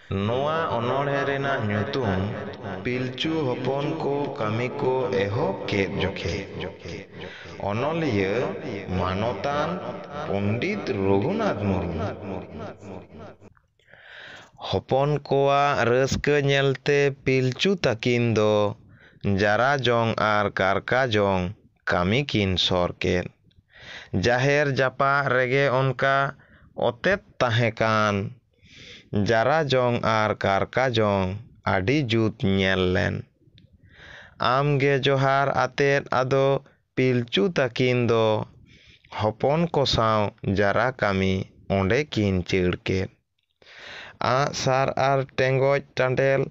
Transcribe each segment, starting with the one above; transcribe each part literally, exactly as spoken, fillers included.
ᱱᱚᱣᱟ ᱚᱱᱚᱬᱦᱮ ᱨᱮᱱᱟᱜ ᱧᱩᱛᱩᱢ ᱯᱤᱞᱪᱩ ᱦᱚᱯᱚᱱ ᱠᱚ ᱠᱟᱹᱢᱤ ᱠᱚ ᱮᱦᱚᱵ ᱠᱮᱫ ᱡᱚᱠᱷᱮᱡ ᱚᱱᱚᱞᱤᱭᱟᱹ ᱢᱟᱱᱚᱛᱟᱱ ᱯᱚᱱᱰᱤᱛ ᱨᱚᱜᱷᱩᱱᱟᱛᱷ ᱢᱩᱨᱢᱩ᱾ ᱦᱚᱯᱚᱱ ᱠᱚᱣᱟᱜ ᱨᱟᱹᱥᱠᱟᱹ ᱧᱮᱞᱛᱮ ᱯᱤᱞᱪᱩ ᱛᱟᱹᱠᱤᱱ ᱫᱚ ᱡᱟᱨᱟ ᱡᱚᱝ ᱟᱨ ᱠᱟᱨᱠᱟ ᱡᱚᱝ ᱠᱟᱹᱢᱤ ᱠᱤᱱ ᱥᱚᱨ ᱠᱮᱫ᱾ ᱡᱟᱦᱮᱨ ᱡᱟᱯᱟᱜ ᱨᱮᱜᱮ ᱚᱱᱠᱟ ᱚᱛᱮᱛ ᱛᱟᱦᱮᱸ ᱠᱟᱱ᱾ ᱡᱟᱨᱟ ᱡᱚᱝ ᱟᱨ ᱠᱟᱨᱠᱟ ᱡᱚᱝ ᱟᱹᱰᱤ ᱡᱩᱛ ᱧᱮᱞ ᱞᱮᱱ᱾ ᱟᱢᱜᱮ ᱡᱚᱦᱟᱨ ᱟᱛᱮᱫ ᱟᱫᱚ ᱯᱤᱞᱪᱩ ᱛᱟᱹᱠᱤᱱ ᱫᱚ ᱦᱚᱯᱚᱱ ᱠᱚ ᱥᱟᱶ ᱡᱟᱨᱟ ᱠᱟᱹᱢᱤ ᱚᱸᱰᱮ ᱠᱤᱱ ᱪᱟᱹᱲ ᱠᱮᱫ᱾ ᱟᱸᱜ ᱥᱟᱨ ᱟᱨ ᱴᱮᱸᱜᱚᱡ ᱴᱟᱸᱰᱮᱞ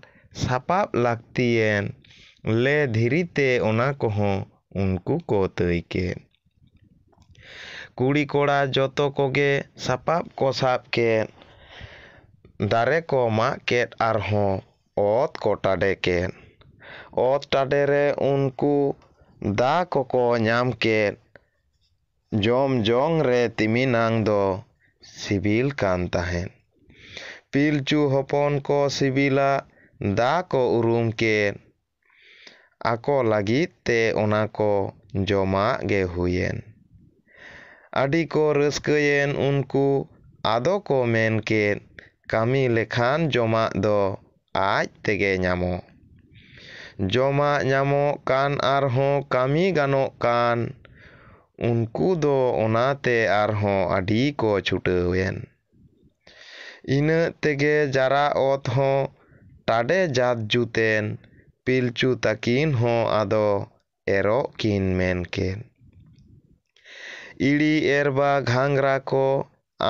ᱥᱟᱯᱟᱵ ᱞᱟᱹᱠᱛᱤᱭᱮᱱ᱾ ᱞᱮ ᱫᱷᱤᱨᱤ ᱛᱮ ᱚᱱᱟ ᱠᱚᱦᱚᱸ ᱩᱱᱠᱩ ᱠᱚ ᱛᱟᱹᱭ ᱠᱮᱫ᱾ ᱠᱩᱲᱤ ᱠᱚᱲᱟ ᱡᱚᱛᱚ ᱠᱚᱜᱮ ᱥᱟᱯᱟᱵ ᱠᱚ ᱥᱟᱵ ᱠᱮᱫ᱾ ᱫᱟᱨᱮ ᱠᱚ ᱢᱟᱜ ᱠᱮᱫ ᱟᱨᱦᱚᱸ ᱚᱛ ᱠᱚ ᱴᱟᱰᱮ ᱠᱮᱫ᱾ ᱚᱛ ᱴᱟᱰᱮ ᱨᱮ ᱩᱱᱠᱩ ᱫᱟ ᱠᱚᱠᱚ ᱧᱟᱢ ᱠᱮᱫ᱾ ᱡᱚᱢ ᱡᱚᱝ ᱨᱮ ᱛᱤᱢᱤᱱᱟᱝ ᱫᱚ ᱥᱤᱵᱤᱞ ᱠᱟᱱ ᱛᱟᱦᱮᱸᱫ᱾ ᱯᱤᱞᱪᱩ ᱦᱚᱯᱚᱱ ᱠᱚ ᱥᱤᱵᱤᱞᱟᱜ ᱫᱟ ᱠᱚ ᱩᱨᱩᱢ ᱠᱮᱫ᱾ ᱟᱠᱚ ᱞᱟᱹᱜᱤᱫ ᱛᱮ ᱚᱱᱟ ᱠᱚ ᱡᱚᱢᱟᱜ ᱜᱮ ᱦᱩᱭᱮᱱ᱾ ᱟᱹᱰᱤ ᱠᱚ ᱨᱟᱹᱥᱠᱟᱹᱭᱮᱱ ᱩᱱᱠᱩ᱾ ᱟᱫᱚ ᱠᱚ ᱢᱮᱱ ᱠᱮᱫ, ᱠᱟᱹᱢᱤ ᱞᱮᱠᱷᱟᱱ ᱡᱚᱢᱟᱜ ᱫᱚ ᱟᱡ ᱛᱮᱜᱮ ᱧᱟᱢᱚᱜ᱾ ᱡᱚᱢᱟᱜ ᱧᱟᱢᱚᱜ ᱠᱟᱱ ᱟᱨᱦᱚᱸ ᱠᱟᱹᱢᱤ ᱜᱟᱱᱚᱜ ᱠᱟᱱ᱾ ᱩᱱᱠᱩ ᱫᱚ ᱚᱱᱟᱛᱮ ᱟᱨᱦᱚᱸ ᱟᱹᱰᱤ ᱠᱚ ᱪᱷᱩᱴᱟᱹᱣᱮᱱ᱾ ᱤᱱᱟᱹᱜ ᱛᱮᱜᱮ ᱡᱟᱨᱟ ᱚᱛ ᱦᱚᱸ ᱴᱟᱰᱮ ᱡᱟᱛ ᱡᱩᱛᱮᱱ᱾ ᱯᱤᱞᱪᱩ ᱛᱟᱹᱠᱤᱱ ᱦᱚᱸ ᱟᱫᱚ ᱮᱨᱚᱜ ᱠᱤᱱ ᱢᱮᱱ ᱠᱮᱫ᱾ ᱤᱲᱤ ᱮᱨ ᱵᱟ ᱜᱷᱟᱸᱜᱽᱨᱟ ᱠᱚ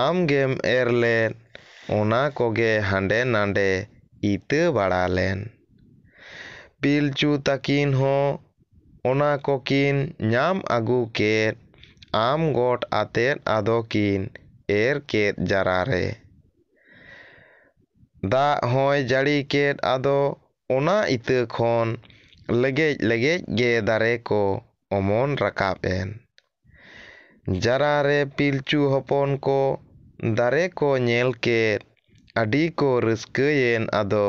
ᱟᱢ ᱜᱮᱢ ᱮᱨ ᱞᱮᱫ, ᱚᱱᱟ ᱠᱚᱜᱮ ᱦᱟᱸᱰᱮ ᱱᱟᱸᱰᱮ ᱤᱛᱟᱹ ᱵᱟᱲᱟ ᱞᱮᱱ᱾ ᱯᱤᱞᱪᱩ ᱛᱟᱹᱠᱤᱱ ᱦᱚᱸ ᱚᱱᱟ ᱠᱚᱠᱤᱱ ᱧᱟᱢ ᱟᱹᱜᱩ ᱠᱮᱫ᱾ ᱟᱢ ᱜᱚᱴ ᱟᱛᱮᱫ ᱟᱫᱚ ᱠᱤᱱ ᱮᱨ ᱠᱮᱫ ᱡᱟᱨᱟ ᱨᱮ᱾ ᱫᱟᱜ ᱦᱚᱸᱭ ᱡᱟᱹᱲᱤ ᱠᱮᱫ, ᱟᱫᱚ ᱚᱱᱟ ᱤᱛᱟᱹ ᱠᱷᱚᱱ ᱞᱮᱜᱮᱡ ᱞᱮᱜᱮᱡ ᱜᱮ ᱫᱟᱨᱮ ᱠᱚ ᱚᱢᱚᱱ ᱨᱟᱠᱟᱵ ᱮᱱ᱾ ᱡᱟᱨᱟ ᱨᱮ ᱯᱤᱞᱪᱩ ᱦᱚᱯᱚᱱ ᱠᱚ ᱫᱟᱨᱮ ᱠᱚ ᱧᱮᱞ ᱠᱮᱫ᱾ ᱟᱹᱰᱤ ᱠᱚ ᱨᱟᱹᱥᱠᱟᱹᱭᱮᱱ ᱟᱫᱚ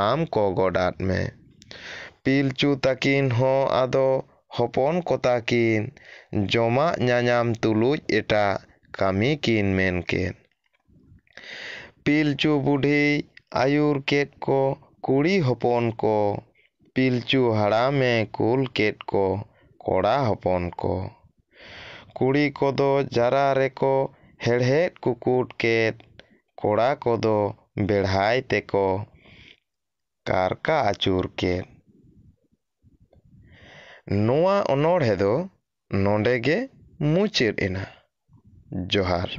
ᱟᱢ ᱠᱚ ᱜᱚᱰᱟᱫ ᱢᱮ᱾ ᱯᱤᱞᱪᱩ ᱛᱟᱹᱠᱤᱱ ᱦᱚᱸ ᱟᱫᱚ ᱦᱚᱯᱚᱱ ᱠᱚ ᱛᱟᱹᱠᱤᱱ ᱡᱚᱢᱟᱜ ᱧᱟᱧᱟᱢ ᱛᱩᱞᱩᱡ ᱮᱴᱟᱜ ᱠᱟᱹᱢᱤ ᱠᱤᱱ ᱢᱮᱱ ᱠᱮᱫ᱾ ᱯᱤᱞᱪᱩ ᱵᱩᱰᱷᱤᱭ ᱟᱹᱭᱩᱨ ᱠᱮᱫ ᱠᱚ ᱠᱩᱲᱤ ᱦᱚᱯᱚᱱ ᱠᱚ, ᱯᱤᱞᱪᱩ ᱦᱟᱲᱟᱢᱮ ᱠᱩᱞ ᱠᱮᱫ ᱠᱚ ᱠᱚᱲᱟ ᱦᱚᱯᱚᱱ ᱠᱚ᱾ ᱠᱩᱲᱤ ᱠᱚᱫᱚ ᱡᱟᱨᱟ ᱨᱮᱠᱚ ᱦᱮᱲᱦᱮᱫ ᱠᱩᱠᱩᱴ ᱠᱮᱫ, ᱠᱚᱲᱟ ᱠᱚᱫᱚ ᱵᱮᱲᱦᱟᱭ ᱛᱮᱠᱚ ᱠᱟᱨᱠᱟ ᱟᱹᱪᱩᱨ ᱠᱮᱫ᱾ ᱱᱚᱣᱟ ᱚᱱᱚᱬᱦᱮ ᱫᱚ ᱱᱚᱰᱮ ᱜᱮ ᱢᱩᱪᱟᱹᱫ ᱮᱱᱟ᱾ ᱡᱚᱦᱟᱨ᱾